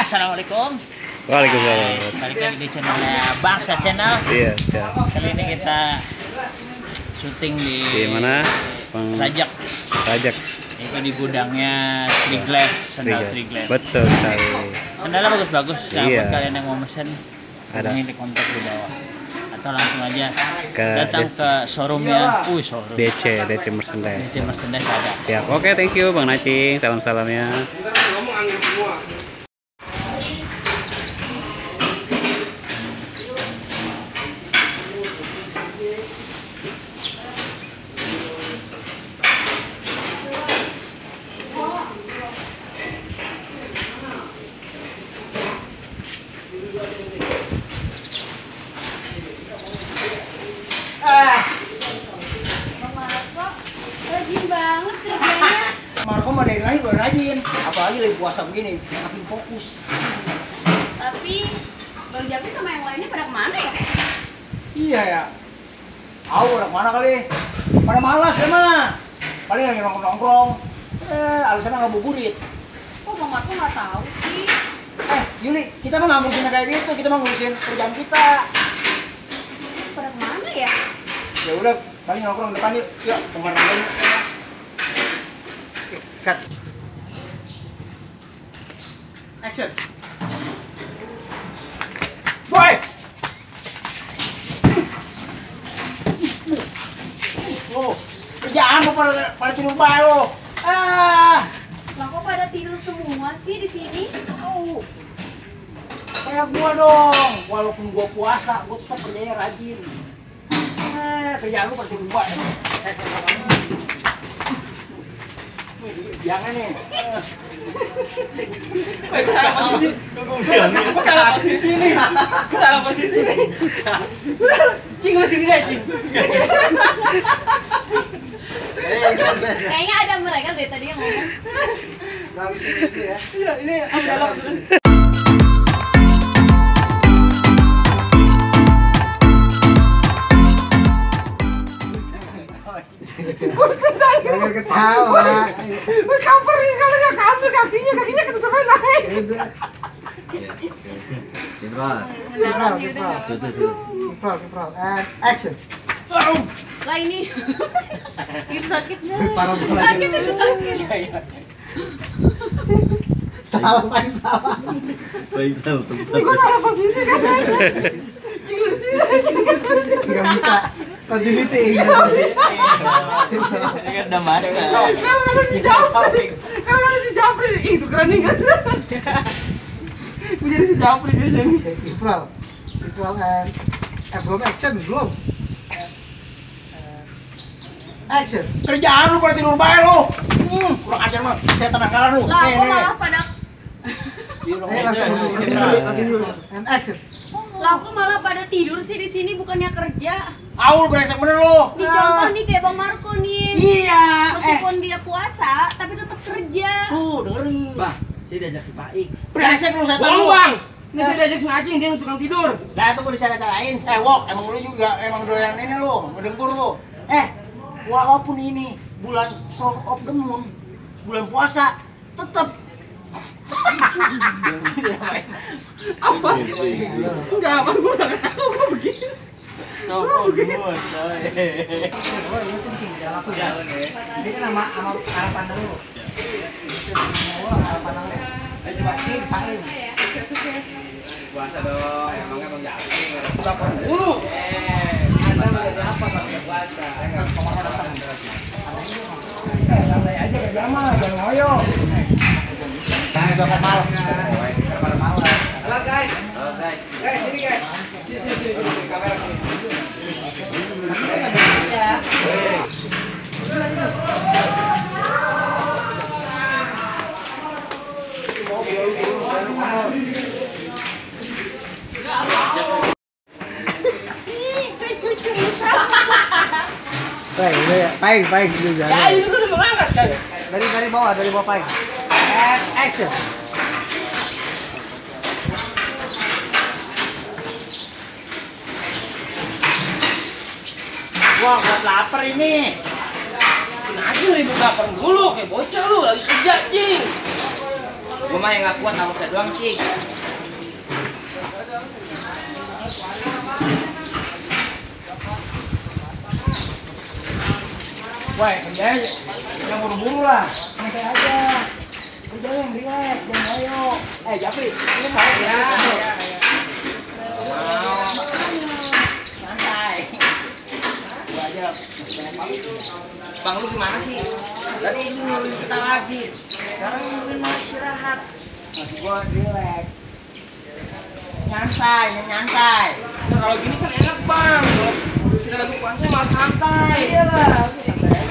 Assalamualaikum. Waalaikumsalam. Balik lagi di channelnya Bangsa Channel. Iya, siap. Kali ini kita syuting di mana? Rajak. Rajak. Itu di gudangnya Triglass, sandal Triglass. Betul sekali. Sandalnya bagus-bagus. Sahabat Iya. kalian yang mau mesen, Ada. ini di kontak di bawah. Atau langsung aja Ke datang ke showroomnya. Showroom. DC Merchandise. DC Merchandise ada. Siap. Oke, thank you Bang Nacing. Salam-salamnya. Bang Marco, rajin banget kerjanya. Marco mah dari lahir udah rajin, apalagi lagi puasa begini, makin fokus. Tapi Bang Javi sama yang lainnya pada kemana ya? Iya ya. Tahu udah kemana kali? Pada malas ya mah. Paling lagi nongkrong-nongkrong. Alasannya ngabuburit. Kok Bang Marco nggak tahu sih? Yuli, kita mah nggak ngurusin kayak gitu, kita mah ngurusin kerjaan kita. Pada kemana ya? Ya udah, paling nongkrong depan yuk. Yuk, kemarin yuk. Oke, cut. Action. Boy. Oh, kerjaan lo pada tidur bae lo. Lah kok pada tidur semua sih di sini? Kayak gua dong. Walaupun gua puasa, gua tetap kerjanya rajin. Kerjaan lu pada tidur bae. Jangan nih. Salah posisi nih. Salah posisi nih. Cing lu sini deh, Cing. Kayaknya ada mereka dari tadi yang ngomong. Iya, ini dalam. Jangan ketawa. Cover nih kalau nggak cover kakinya ketutupan naik. Menalami udah nggak? Improv, and action. Lah ini, ini sakit nggak? Parah banget. Sakit itu sakit. Salah, paling salah. Baik, salah tempat. Gua salah posisi kan. Nggak bisa continuity. Ini kan udah master. Kalau ada si Japri, itu keren nih kan? Menjadi si Japri kayaknya nih. Improv, and belum action, belum. Action. Kerjaan lu pada tidur bae lu. Kurang ajar mah. Saya tenangkan lu. Lah kok malah pada And action. Lah kok malah pada tidur sih di sini bukannya kerja? Aul brengsek bener lu. Dicontoh nih kayak Bang Marco nih. Iya. Meskipun dia puasa, tapi tetap kerja. Tuh, dengerin. Bang, saya diajak si Paik. Brengsek lu setan lu. Bang. Ini saya diajak sengaja dia tukang tidur. Lah itu gua disalah-salahin. Wok, emang lu juga emang doyan ini lu, ngedengkur lu. Walaupun ini bulan Song of the Moon, bulan puasa, tetep apa? Enggak, apa gua enggak tahu kok begini. Ini kan sama arah pandang lu. Semua arah pandang lu. Coba paling. Puasa dong, emangnya Bang Javi. Dulu. Anda menjadi apa pakai puasa? Santai aja kerja mah, jangan ngoyo. Jangan bakal malas. Pada malas. Halo guys. Guys, sini guys. Sini kamera sini. Paling dulu jangan. Ya, itu udah mengangkat kan. Dari bawah paling. And action. Wah, buat lapar ini. Aja ribut lapar dulu, kayak bocah lu lagi kerja, Cing. Gua mah yang nggak kuat sama saya doang, Cing. Woi, kerjanya jangan buru-buru lah. Santai aja. Udah yang relax, jangan ayo. Japri, ini mau ya. Santai. Gua aja. Bang lu gimana sih? Tadi itu nyuruh kita rajin. Sekarang nyuruhin mau istirahat. Masih gua relax. Nyantai. Nah, kalau gini kan enak, Bang. Kalau kita lagi puasa malah santai. Iyalah, santai.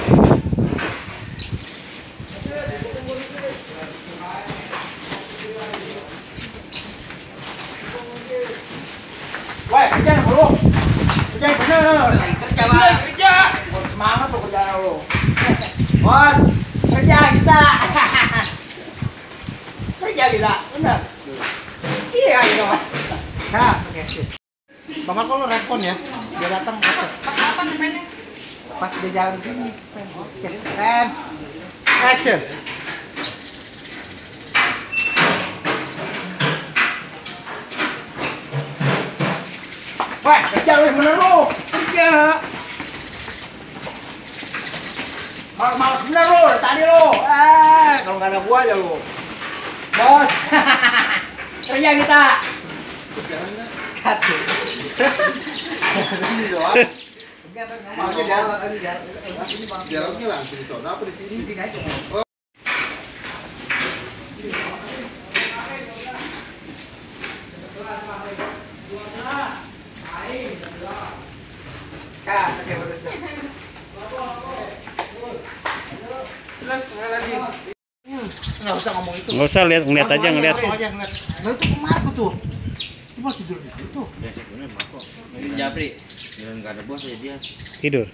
Woi, kerja lu. Kerja yang bener. Kerja, Bang. Kerja. Buat semangat tuh kerjaan lu. Bos, kerja kita. Kerja kita, bener. Iya gitu. Nah, oke. Bang Marco lu respon ya. Dia datang apa namanya? Pas dia jalan sini. Oke. And action. Woi, kerja lu yang bener lu. Kerja. Malas bener lu, dari tadi lu. Kalau nggak ada gua aja lu. Bos. Kerja kita. Katu. Ini doang. Mau jalan aja. Dialognya langsung di sana apa di sini? Di sini aja. Oke, bagus. Nggak usah ngomong itu. Nggak usah ngeliat aja ngeliat. Langsung aja ngeliat. Nah itu Marco tuh. Cuma tidur di situ. Japri, nggak ada bos ya dia. Tidur.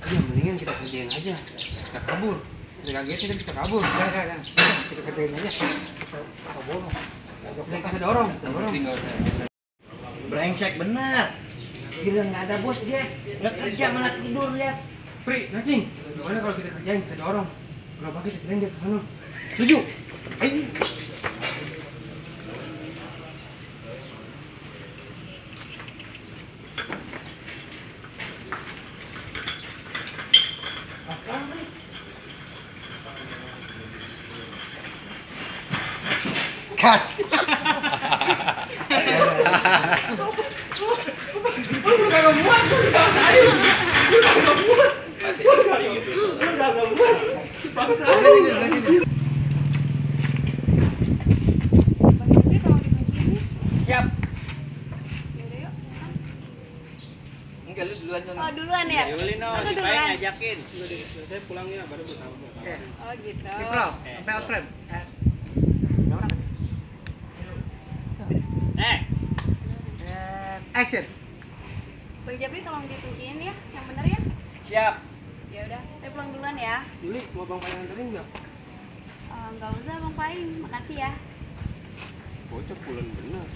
Iya, mendingan kita kerjain aja. Kita kabur. Kita kaget kita bisa kabur. Jangan. Kita kerjain aja. Kita kabur. Kita dorong. Brengsek bener. Gila nggak ada bos dia. Nggak kerja malah tidur lihat. Pri, Nacing, gimana kalau kita kerjain, kita dorong gerobaknya kita kerjain ke sana. Setuju? Ayo. Cut. Siap. Yaudah yuk. Enggak lu duluan Jon. Oh duluan ya? Aku duluan. Ngajakin. Saya pulangnya baru bertamu. Oh gitu. Sampai out frame. Action. Bang Japri tolong dikunciin ya, yang bener ya. Siap. Ya udah, saya pulang duluan ya. Juli, mau Bang Paling anterin nggak? Nggak usah Bang Paing, makasih ya. Bocah pulang bener.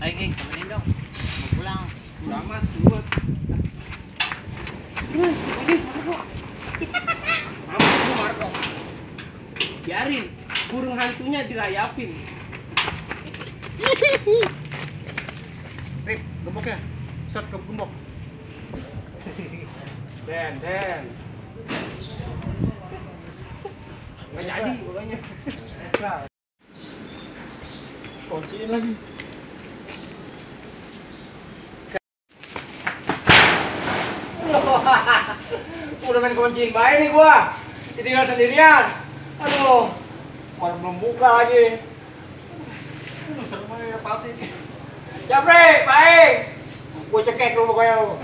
Ayo, Ging, temenin dong. Mau pulang. Lama buat. Apa Marco? Biarin burung hantunya dirayapin. Rip, gemboknya. Shot ke gembok. Den. Nggak jadi bolanya. Kunciin lagi. Udah main kunciin baik nih gua. Tinggal sendirian. Aduh. Baru belum buka lagi. Serem ya Papi. Japri, baik. Gua cekek lu pokoknya lu.